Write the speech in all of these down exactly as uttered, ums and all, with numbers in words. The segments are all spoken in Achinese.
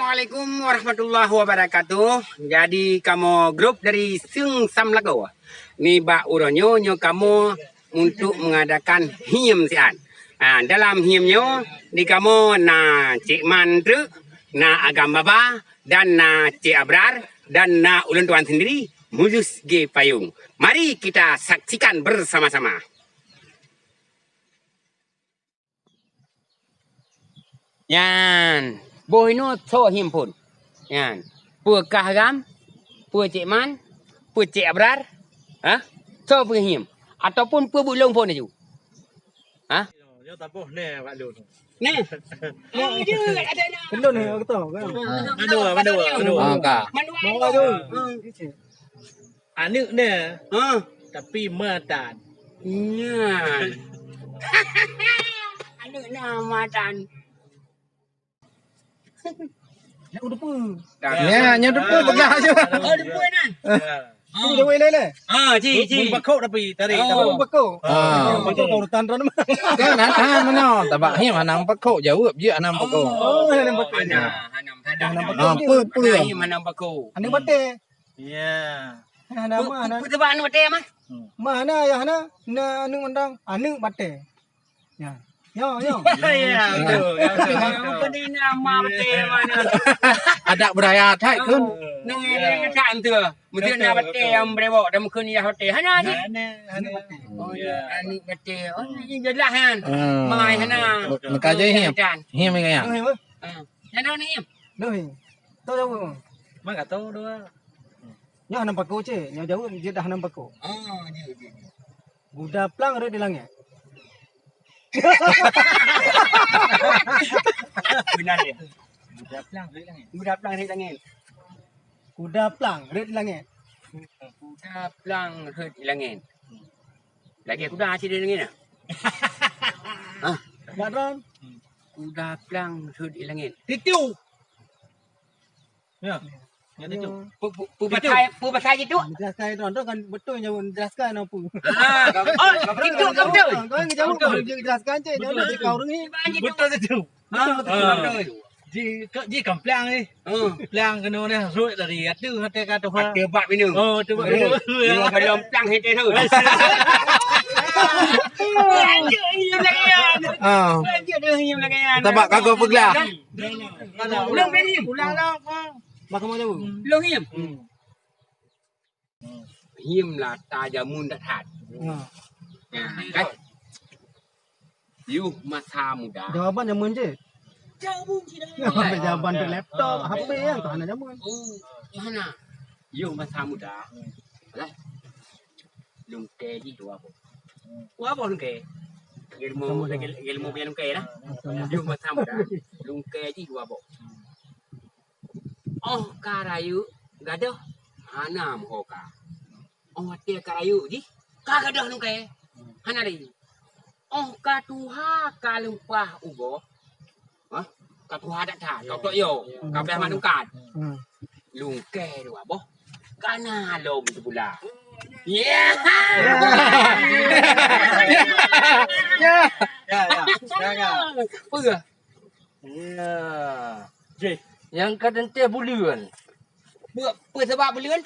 Assalamualaikum warahmatullahi wabarakatuh. Jadi kamoe grup dari Seung Sam Lagoe. Nibak uroe nyoe, nyoe kamoe untuk mengadakan hiem siat. Ha, dalam hiem nyoe di kamoe na Cik Man treuk, na Agam Baba, dan na Cik Abrar, dan na ulôn tuan sendiri, Muzus G Payung. Mari kita saksikan bersama-sama. Nyan, boh inoe soe hiem phôn? Nyan, peue kah Agam? Peue Cik Man? Peue Cik Abrar? Ha? Soe peue hiem? Ataupun peue buet lôn phôn laju? Ha? Nyoe taboh nè awak lôn. Nè. Oh, jeuet, ada nè. Kendon ni, aku tahu kan. Mandua, mandua, mandua. Ah, ka. Mandua. Mandua tu. Hmm. Aneuk nè. Ha. Tapi matan. Nyan. Aneuk na matan. Nak udah pun. Ya, nyoe depan peugah je. Oh, depan kan? Ya. Tu jawai lé lé. Ah, ji, ji. Bung bakok tapi tarik. Oh, bung bakok. Ah. Bung bakok kau urutan ran. Kan hana meunoe, tabak him hana bakok, jaweueb je hana bakok. Oh, hana bakok. Hana, hana, hana. Ah, peue, peue? Hana, hana bakok. Hana baté. Ya. Hana ma, hana. Peue, peue sebab aneuk baté mah? Ma hana, ayah hana, na aneuk mandang, aneuk baté. Ya. Ya, ya. Ya, betul. Ya, betul. Bukan ini nama betul mana. Adat budaya that kan. Nang ini kan tu. Mesti nak betul nyang berewok dan mungkin ya hotel. Hana ni. Hana, hana betul. Oh ya, aneuk baté. Oh, ni jelas kan. Ah. Mai hana. Maka je him. Him ni ya. Him. Ah. Hana ni him. Dah him. Tahu jawab. Mak kata dua. Nyoe hana bakok cit. Nyoe jawab je dah hana bakok. Ah, dia, dia. Guda plang rhot di langét. Beuna ya. Guda plang rhot di langét. Guda plang rhot di langét. Guda plang rhot di langét. Guda plang rhot di langét. Lagèe kuda aci di langét nah. Hah? Dak ron. Guda plang rhot di langét. Titu. Ya. Ya, titu. Pu-, pu-, pu-, titu. Pasai, pu-, pasai titu. Jelaskan itu, tu kan betul nyawa jelaskan apa. Ah, oh, titu kan betul. Kan jawab betul. Dia jelaskan cek, betul, jawab betul. Cek kau ni. Betul titu. Ah, betul, ah, betul. Ji, ke, ji kan plang ni. Ah. Plang kena ni, rhot dari atu, hati kata. Atu bak minum. Oh, atu bak minum. Dua balom plang hete tu. Lanjut, lanjut, lanjut. Ah. Lanjut, lanjut. Tabak kagok peuglah. Ulang tadi. Ulang lah, Kang. Bak kamu jawab. Long him. Hmm. Him lah ta jameun that-that. Ha. Ha, kan? Yuh masa muda. Jawaban jameun je. Jawaban je. Jawaban tu laptop, H P yang tu hana jameun. Oh, hana. Yuh masa muda. Alah. Lungkè jih dua boh. Dua boh lungkè. Ilmu, ilmu punya lungkè lah. Yuh masa muda. Lungkè jih dua boh. Óh ka rayeuk gadoh hana meuho ka. Óh watèe ka rayeuk jih ka gadoh lungkè hana lé. Óh ka tuha ka leumpah ugoe. Hah? Ka tuha that-that, ka utok yo, ka bèh mak tungkat. Hmm. Lungkè dua boh. Ka na lom teupulang. Ya. Ya. Ya, ya. Ya, ya. Peue? Ya. Jih. Nyang ka teuntèe buleuen. Peue, peue sabab buleuen?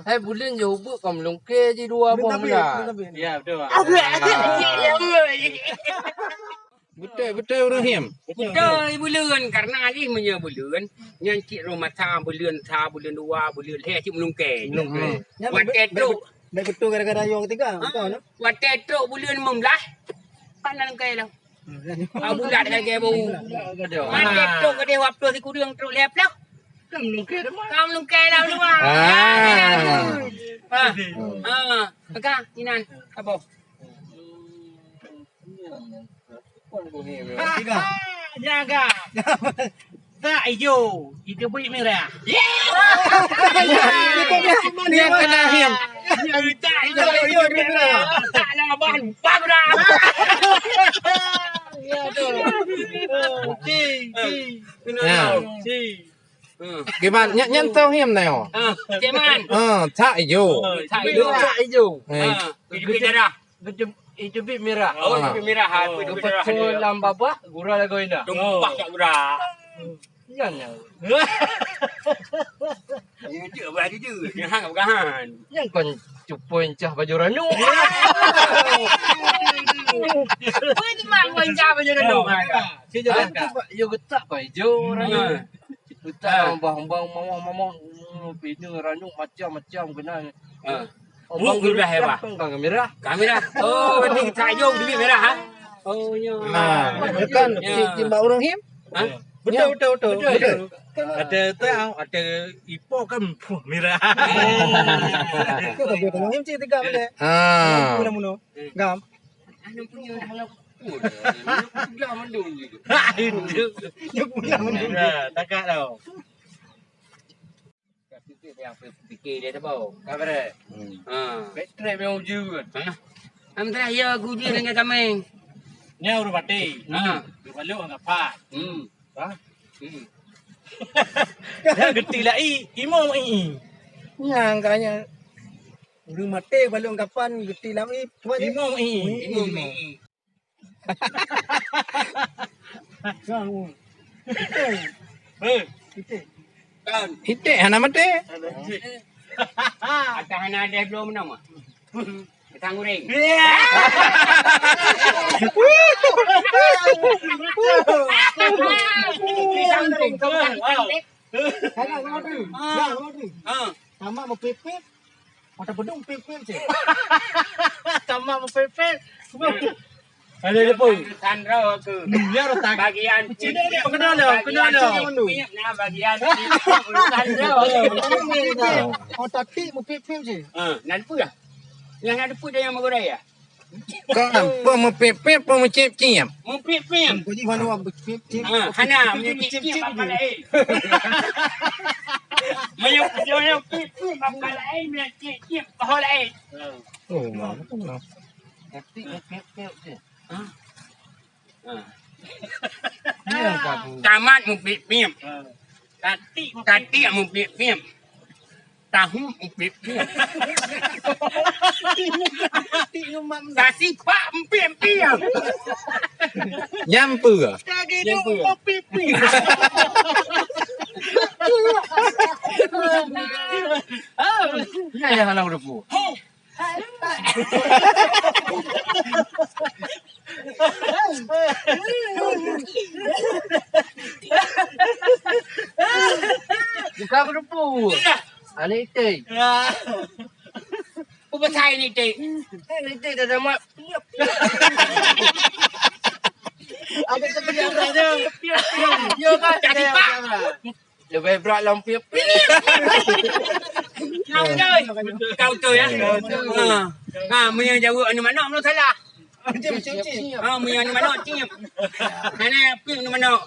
Hai buleuen jih ubeut ka meulungkè jih dua boh meunan. Ya, betul. Beutôi, beutôi ureueng him. Beutôi buleuen, karena jih meunyoe buleuen, nyan cit rhot masa buleuen sa, buleuen dua, buleuen lhèe cit meulungkè. Meulungkè. Watèe trok. Bèk beutôi gara-gara yo ketiga. Ha? Beutôi, no? Watèe trok buleuen limong blah, ka na lungkè lom. Ah, bulat lagèe bau. Watèe trok gadeh waploh sikureueng trok lhèe ploh. Ka meulungkè dah. Ka meulungkè dah luwa. Ah. Ha. Ha. Maka inan apa? Jaga. Tak ijo, itu bit merah. Dia kena him. Tak ijo, itu bit merah. Tak laban, bang dah. Ya, tu. Ci, ci. Ya. Ci. Hmm. Gimana? Nyan, nyan tong him na yo. Ah, Cik Man. Ah, tak ijo. Tak ijo. Tak ijo. Eh. Ah, itu bit merah. Itu, itu bit merah. Oh, itu bit merah. Ha, itu bit merah. Lam babah, gura lagu indah. Tumpah kat gura. Nyan, nyan. Jujur, bah jujur. Nyan hang peugah han. Nyan kon cupoi cah baju ranub. Peue ni mak kon cah baju ranub? Ha, ha. Yo geutak baju ranub. Ha. Geutak bang, bang, mamah, mamah, hmm, pineung ranub macam-macam keunan. Ha. Bang, bu geulah ya, bah? Bang, kamera. Kamera. Oh, berarti kita jom demi merah, ha? Oh, nyo. Nah, kan, ya. Cik, cik bak ureueng him? Ha? Betul, betul, betul, betul. Ada tu, ada ipo kan, puh, merah. Itu tapi tengok him cik tiga balik. Ha. Mula-mula. Gam. Anu punya dah nak pun. Nak pulang mandum je. Itu. Nak pulang mandum. Dah, takak tau. Tapi dia apa fikir dia tu, bau. Kabar. Hmm. Ha. Petrol memang uju kan. Ha. Am terakhir aku uji dengan kami. Ni urus batik. Ha. Urus balok anggapan. Hmm. Ha? Hmm. Dah geuti lai, imum i. Nyang kanya. Ureueng maté balok anggapan geuti lai, cuma imum i. Imum i. Kang. Iték. Hana maté. Atah hana ada belum nama. Pisang goreng. Pisang goreng. Kau kan, kan, kan. Kau kan, kau kan. Ha. Sama meupit-pit. Mata bedong pip-pip je. Sama meupit-pit. Ada dia pun. Sandra ke. Dia rotak. Bagian sini dia kena dah, kena dah. Nah, bagian sandra. Oh, tadi meupit-pit je. Ha, nak depu dah. Yang nak depu dah yang menggoda ya. Kau apa meupit-pit, apa meucip-cip? Meupit-pit. Kau ji mana meupit-pit? Ha, hana meupit-pit apa lain. Meupit-pit apa lain, meupit-pit apa lain. Oh, mana tu? Tapi meupit-pit je. Ha? Ha. Tamat meupit-pit. Tatik, tatik meupit-pit. Tahu meupit-pit. Tasipak meupit-pit. Nyampu. Nyampu. Nyan nyang hana ureupu. Bukan berdebu. Aneuk iték. Apa pasal aneuk iték? Aneuk iték dah tamat. Ada seperti apa tu? Yo, Pak. Jadi, Pak. Leubeh brat lam piep. Kau beutôi. Kau beutôi, ya? Ha. Ha, meunyoe jaweueb aneuk manok, belum salah. Ha, meunyoe aneuk manok, ciep. Hana piep aneuk manok.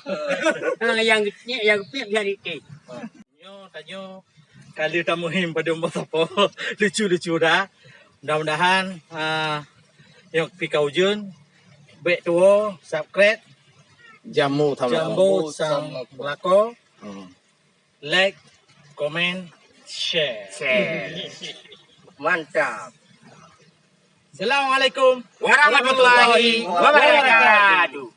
Ha, nyang ciep, nyang piep, nyang dikit. Nyoe, tanyoe, ka lheueh tamuhim padum boh sapo. Lucu-lucu dah. Mudah-mudahan, ah, nyang pih ka ujeuen, bèk tuwoe, subscribe. Jambo Sang Jambo Sang Lakoe. Hmm. Like, comment, share. Share. Mantap. Assalamualaikum warahmatullahi wabarakatuh.